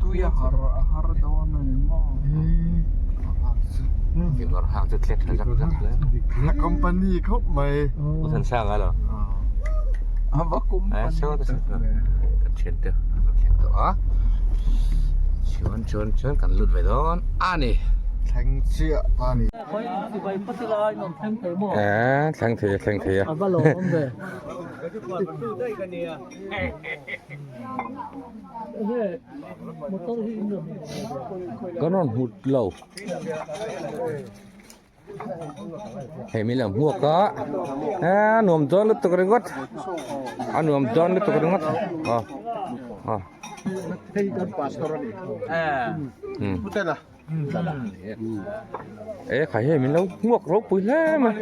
Tui a har a har dawn a ni maw? Kekawr hak chu thlek tha zak zak hle. A company khawp mai. U Thansang a lo. A va company. Kan thian te an lo thleng tawh a. Chuan chuan chuan kan lut ve dawn a ni. Thleng chiah ta ni. Eee thleng thei a thleng thei a. Kan rawn hmu lo. Hei min lo hmuak a eee nuam dawn lutuk ringawt a nuam dawn lutuk ringawt aw aw. E khai hei min lo hmuak ropui hle mai.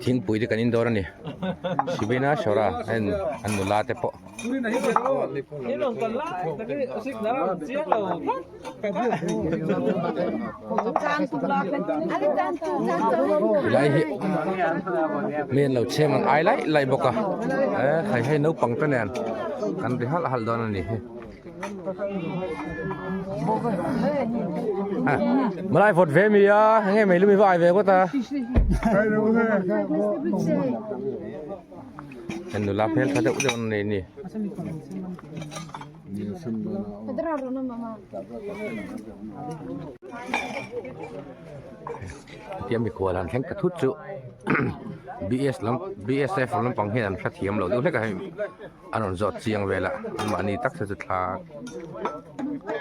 Thingpui te kan in dawr a ni Sibina Sora en an nula te pawh. Tilai hi mi an lo chhem an ai laih laih bawk a e khai hei naupang te nen kan ri halh halh dawn a ni hi malai vawt ve mi a enge mei lumi va ai ve ngawt a nula hmel tha deuh deuh an nei a ni. Hetia mikhual han thleng ta thut chu BS lam BSF lampang hian an hrethiam lo deuh hlek a hei an rawn zawt chiang vel a anmahni tak te chu thla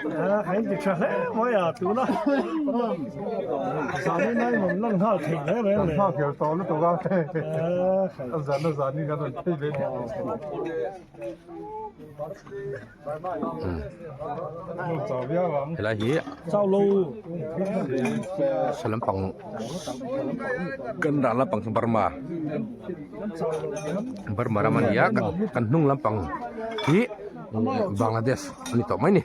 A inti tha hle mai a tuna zanin a inrawn lan nghal theih hle reng le. Kan nghak tawh lutuk a a zan a zanin kan rawn phei ve nia. Helai hi sa lampang kan dah lampang chu Burma Burma ram a ni a kan hnung lampang hi Bangladesh a ni tawh mai a ni.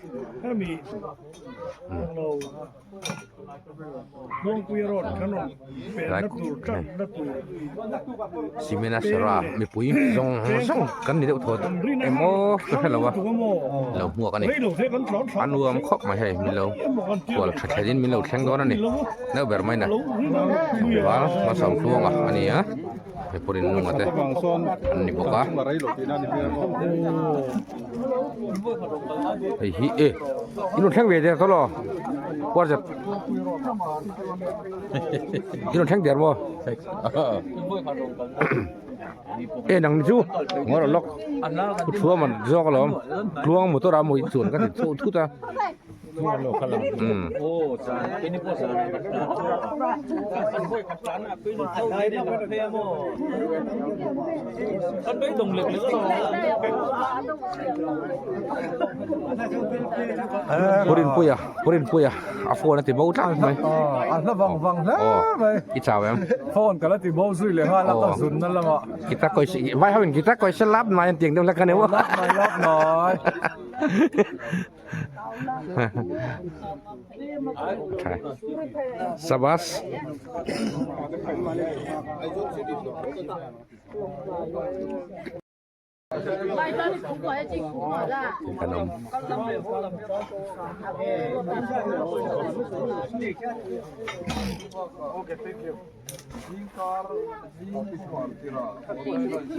Simena Sera mipui zawng zawng kan ni deuh thaw emaw ka hre lo a lo hmuak a ni a nuam khawp mai hei min lo khual tha thlenin min lo thleng dawn a ni deuh ber mai na tlangval Malsawmtluanga a ni a. Mipui nunga te an ni bawk a hei hi e in rawn thleng ve der tawh law whatsapp in rawn thleng der maw e nang ni chu ngaw rawh lawk thu thua man zawk alawm tluang motor a mawi chuan ka ti chho thut a. Purinpuia Purinpuia a phone a ti bo tlang mai a hla vang vang hle mai i chau em phone ka la ti bo zui leh nghal a ka zun na lamah kita koi vai ho in kita koi se lap nai an tiang deuh hlek a ni lap nai lap nai Sabas. Kan awm.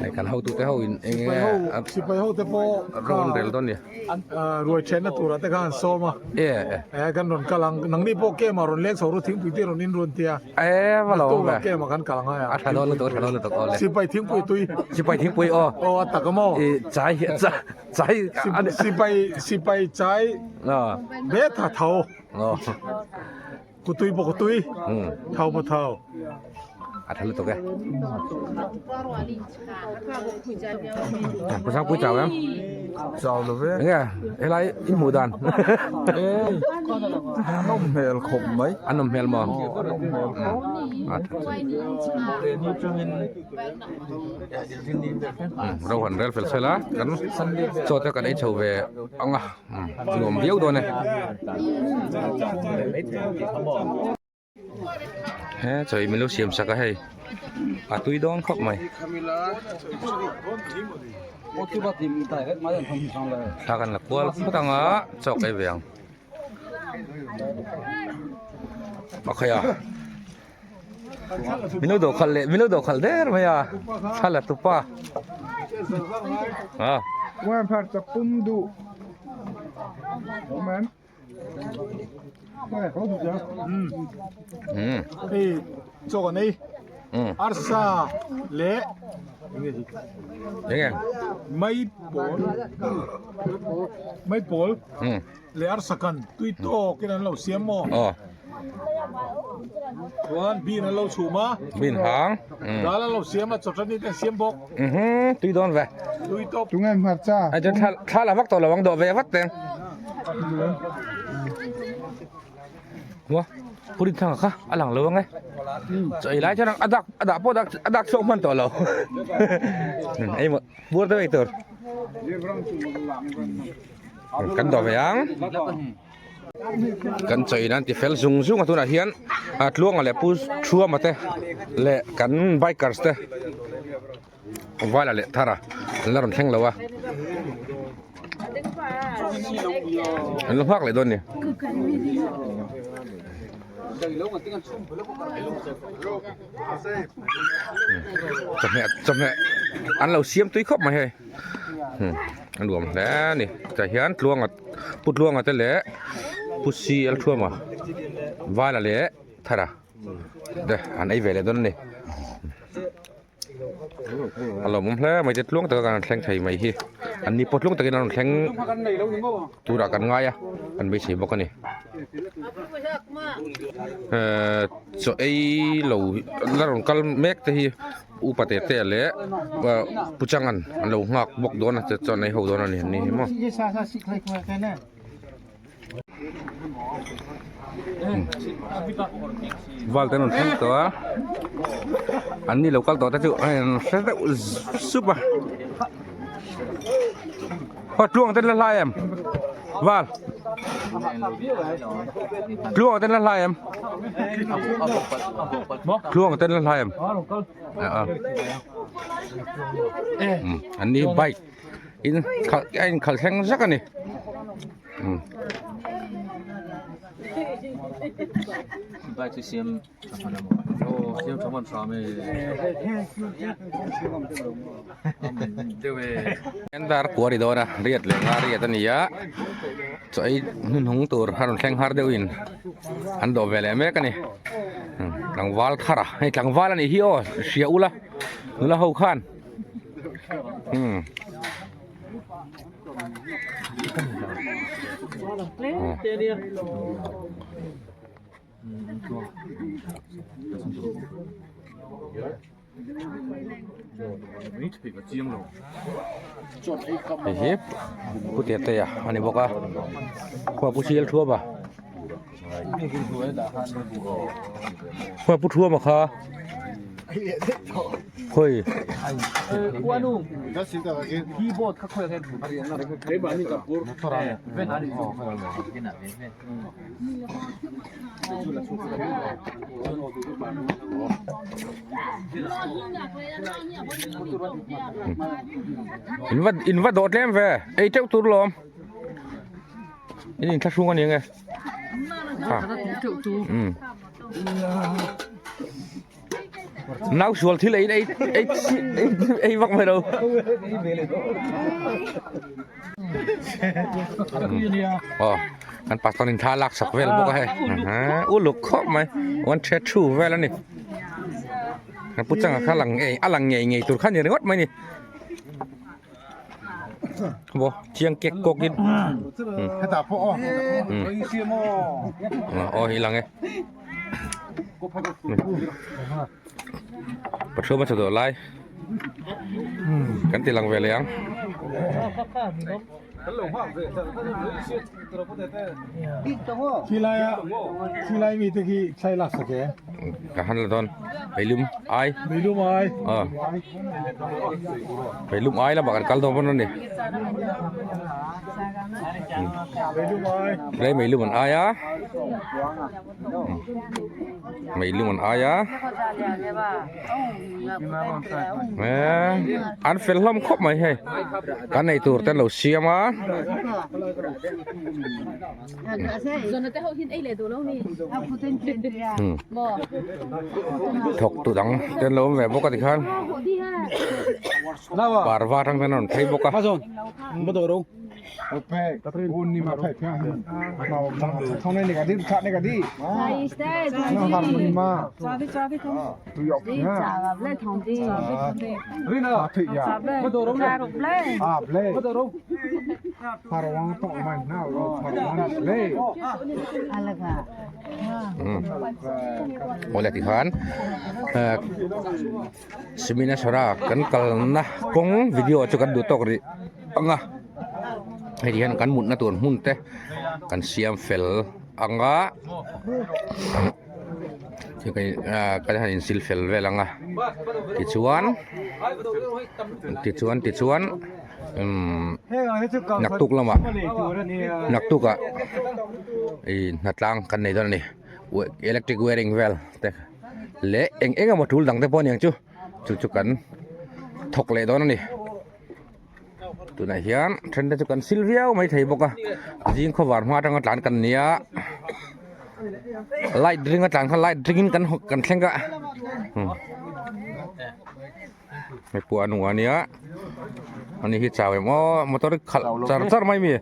Hei kan hotute ho in eng nge Sipai ho te pawh rawn rel dawn ni ruai thenna turah te khan an sawm a e e kan rawn kal ang nangni pawh kem ah rawn leng chho ru thingpui te rawn in rawn tia e va lo awm ve kem ah kan kal angai a tha dawn lutuk a tha dawn lutuk awle sipai thingpui tui sipai thingpui aw aw a tak a maw i chai chai sipai sipai chai be tha tho aw Kutui pawh kutui, thau pawh thau. A tha lutuk e. Pu Sangpui chau em? Chau lo ve. Enge helai in hmuh dan? Ei a nawm hmel khawp mai. A nawm hmel maw? A nawm hmel khawp. A tha chu. Ro han rel fel sela kan chaw te kan ei chho ve ang a nuam viau dawn e. He chawi min lo siam sak a hei a tui dawn khawp mai. Thla kan la kual phawt ang a chaw ka ei ve ang. Pakhaih a min lo dawh khalh leh min lo dawh khalh der mai a thla la tupa a. Hei chaw kan ei arsa leh enge mai pawl mai pawl leh arsa kan tui tawk in an lo siam maw chuan bean an lo chhum a bean hang dal an lo siam a chawṭani te an siam bawk tui dawn ve tui tawp tunge hmarcha ai chuan thla thla la vak tawh lo ang dawh ve vat teng Ua purin thanga kha a lang lo ang e chaw ei lai chuan a dak a dah pawh a dak chhuak hman tawh lo engemaw bur deuh ei tur kan dawh ve ang kan chaw in an ti fel zung zung a tunah hian a tluanga leh pu thuama te leh kan bikers te Vala leh Thara an la rawn thleng lo a an la nghak leh dawn a ni. Chawhmeh chawhmeh an lo siam tui khawp mai hei a nuam hle a ni tah hian Tluanga Pu Tluanga te leh Pu CL Thuama Vala leh Thara te an ei ve leh dawn a ni. A lawmawm hle mai te tluang taka kan thleng thei mai hi an ni pawh tluang takin an rawn thleng turah kan ngai a kan beisei bawk a ni ehh chaw ei lo la rawn kal mek te hi upa te te leh pu changan an lo nghak bawk dawn a chuan ei ho dawn a ni an ni hi maw. Val te an rawn thleng tawh a an ni lo kal tawh te chu hei an hre deuh sup a haw tluang te an la hlai em val tluang te an la hlai em tluang te an la hlai em an ni bike. In khalh a in khalh thleng zak a ni dar kua a ni dawn a riat leh nga riat a ni a chaw ei hnuhnung tur a rawn thleng har deuhin an dawh ve leh mek a ni tlangval thar a hei tlangval a nih hi aw hria ula nula ho khan. Hei hi pu Tetea a ni bawk a khua pu Sial Thuam a khua pu Thuam a kha. Khawi In va in va dawh tlem ve ei teuh tur lawm in inthlahrung a ni ang e Nau sual thil ei ei ei ei vak mai lo. Oh, kan pastor in thla lak sak vel bawk a hei. Uluk khawp mai. One thre thu vel ani. Kan pu changa kha lang ngei a lang ngei ngei tur kha ni ringawt mai ni. Bo chiang kek kawk in. Heta pawh aw. Aw hi lang e. Pathum a chawdawh lai kan ti lang ve leh ang. Ka han la dawn meilum ai meilum ai ah meilum ai lamah kan kal dawn pawn a ni helai meilum an ai a. Meilung an ai a an fel hlawm khawp mai hei kan ei tur te an lo siam a. Thawk tu dang te an lo awm ve bawk a tikhan parva atang te an rawn phei bawk a. Awle tikhan Siminasara kan kalna kawng video chu kan duh tawk rih ang a hei hian kan mutna tur hmun te kan siam fel ang a kan han insil fel vel ang a tichuan tichuan tichuan umm naktuk lamah naktukah ih hnatlang kan nei dawn a ni electric wiring vel te. Leh eng eng emaw tul dang te pawh a niang chu chu chu kan thawk leh dawn a ni tunah hian then te chu kan sil viau mai thei bawk a zing khawvar hma atanga tlan kan nia light ring a tlan kha light ring in kan kan thleng a hei pawh a nung a nia ani hi chau em aw motor khalh char char mai mi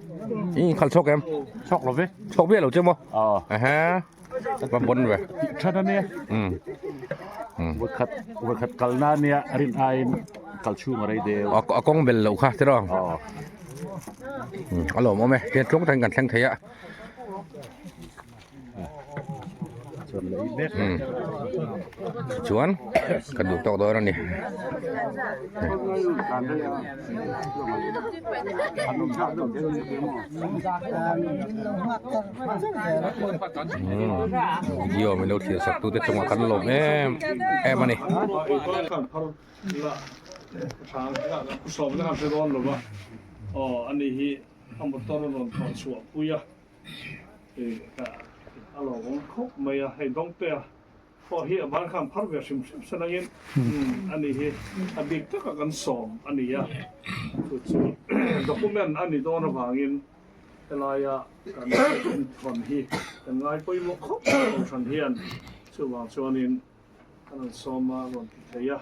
in khalh chhawk em chhawk lo ve chhawk viau lo che maw ehe. Va bon ve. That ania. Um. Um. Vakhat vakhat kalna ania rin aiin kal chhung a rei deuh. A kawng bel loh kha tiraw. Aw. Um a lawm awm e. Tian tlung takin kan thleng thei a. Chuan lei mek. Um. Chuan kan duh tawk dawn a ni. Video min lo thlir sak tute chungah kan lawm em em a ni. Pawh hi a ban khan phar ve hrim hrim san angin a ni hi a bik taka kan sawm a ni a, chu chu document a ni dawn avangin helaia kan inthawn hi kan ngai pawimawh khawp mai kohhran hian chuvang chuanin kan rawn sawm a rawn ti thei a,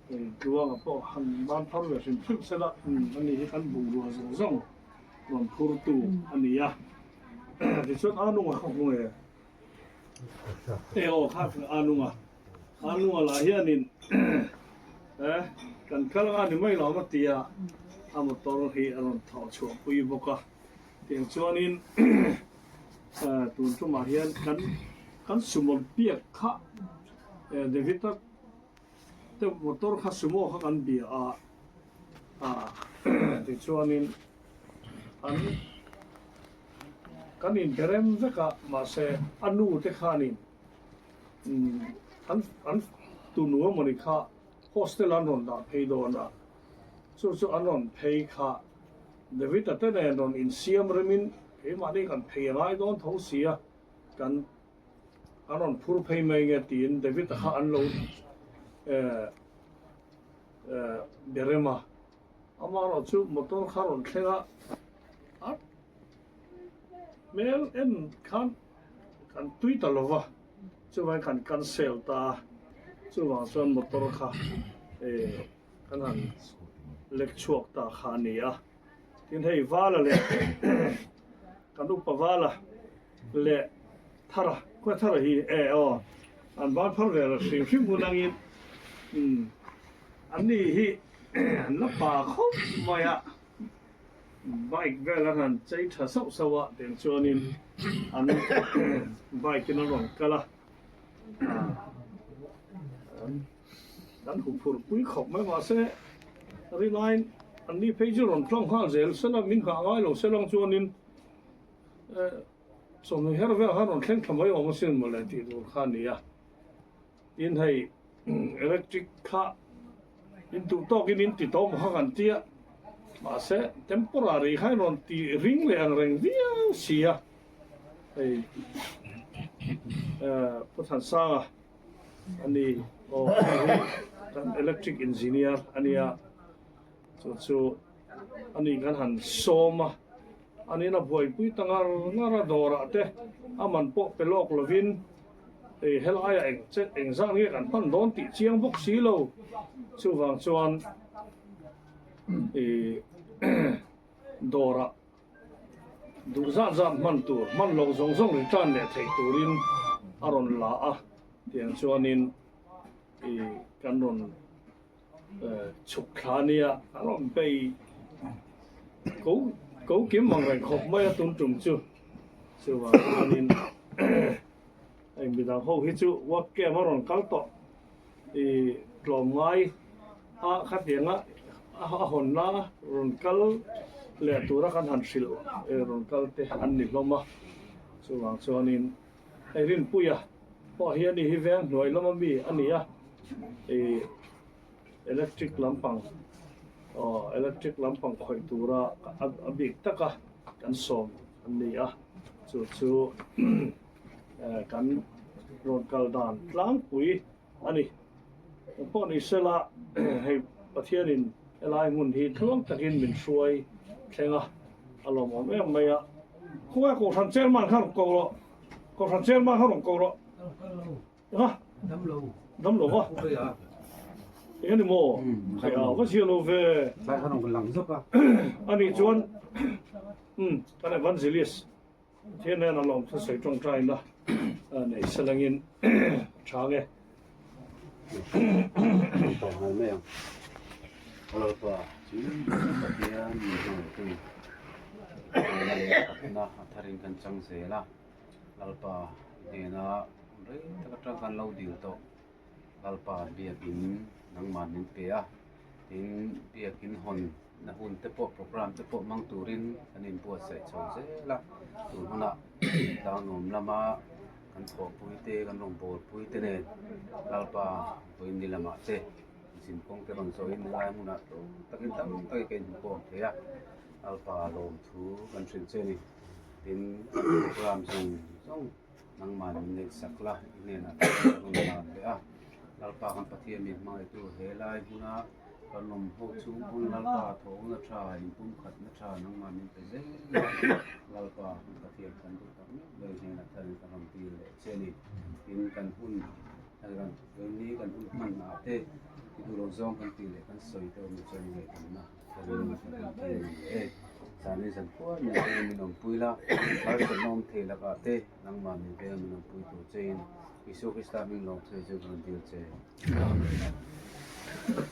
hei tluanga pawh han ban phar ve hrim hrim sela a ni hi kan bungrua zawng zawng rawn phurtu a ni a, tichuan a nunga kha hmu e. Hei aw kha a nung a, a nung a lah hianin eh kan kal anga ni mai lo a ti a, a motor hi a rawn thawh chhuah pui bawk a, tiang chuanin eh tun tumah hian kan kan sumo biak kha eh David-a te motor kha sumo kha kan bia a, ah tichuanin an. Kan inberem vek a, mahse a nu te khanin an an tunu emawni kha hostel an rawn dah phei dawn a, chu chu an rawn phei kha David-a te nen rawn insiam remin keimahni kan phei a ngai dawn tho si a, kan an rawn phur phei mai nge tiin David-a kha an lo eh eh berem a. Amaherawh chu motor kha rawn thleng a, a hmel en khan kan tui ta lo va, chuvangin kan cancel ta a, chuvang chuan motor kha eh kan han lek chhuak ta kha a ni a. Tin hei Vala leh kan upa Vala leh Thara, khawi Thara hi eh aw an ban phar ve hrim hrim hun angin umm an ni hi An la pa khawp mai a, bike vel an han chei tha sauh sauh a, tiang chuanin an bike in a rawn kal a. Kan huphurh pui khawp mai mahse rinaiin an ni phei chu rawn tlang nghal zel sela min nghah ngai lo selang chuanin chawhnu her vel khan rawn thleng thla mai awm asin mawle tih tur kha a ni a. Tin hei electric kha in duh tawkin in ti tawh maw kha kan ti a mahse temporary kha in rawn ti ring leh ang reng viau si a hei Pu Thansanga a ni aw hei hi kan electric engineer a nia chu chu a ni kan han sawm a a ni in a buaipui ta ngar ngar a dawrah te a man pawh pe lawk lovin. Hei helaiah eng che eng zat nge kan hman dawn tih chiang bawk si lo. Chuvang chuan ih dawrah duh zat zat hman tur hman loh zawng zawng return leh theih turin a rawn la a tiang chuanin ih kan rawn chhuk thla nia a rawn bei ko ko kim ang reng khawp mai a tun tum chu chuvang chuanin hei midang ho hi chu work camp a rawn kal tawh ih tlawm ngai a khatianga a hawnna rawn kal leh tura kan han hrilh rawn kal te an ni hlawm a chuvang chuanin. Hei Rinpuia pawh hi ani hi veng hnuai lama mi a ni a, ih electric lampang aw electric lampang khawih tura a bik taka kan sawm an ni a, chu chu kan rawn kal dan tlangpui a ni. Engpawh ni sela hei Pathianin helai hmun hi tluang takin min hruai thleng a, a lawmawm em mai a. Khawngaih Kohhran chairman kha rawn ko rawh, Kohhran chairman kha rawn ko rawh. Eng a? Damlo. Damlo va? Eng a ni maw? Hei a va zia lo ve. Tlai kha rawn lang zawk a. Ani chuan umm kan evangelist Pathian hian a lawm thusawi tawngtaina nei salangin a chhang e. Tawng nghal mai ang. Lalpa chu Pathian min hmangaihtu Hruaina leh pakhatna a tharin kan chang zel a. Lalpa i hnena rei tak atang kan lo dil tawh. Lalpa biakin nangmah min pe a, tin biakin hawn na hun te pawh programme te pawh hmang turin kan inbuatsaih chho zel a, tun hunah tlangnuam lama kan thawhpui te kan rawngbawlpui te nen Lalpa vawiin ni lamah te zin kawng te rawn zawhin helai hmunah tlawm takin tam takin ka inhmu khawm thei a, Lalpa lawmthu kan hrilh che a ni, tin programme zawng zawng. Nangmah min neihsak la, i hnenah ka rawn lan leh a. Lalpa kan Pathian min hmangaihtu he lai hmuna kan awm ho chung pawn Lalpa thawhna tha, inpumkhatna tha nangmah min pe zel a. Lalpa kan Pathian kan duh tak meuh meuh i hnenah tharin ka rawn dil leh che a ni. Tin, kan hun, ni kan hun hmanah te i duh loh zawng kan tih leh kan sawi te awm chuan i ngaihtuahna. Zani zan khuan min veng min awmpui la, harsatna awm thei lakah te nangmah min veng min awmpui tur chein Isua Krista hming lawm thei chu ka rawn dil che. Amen.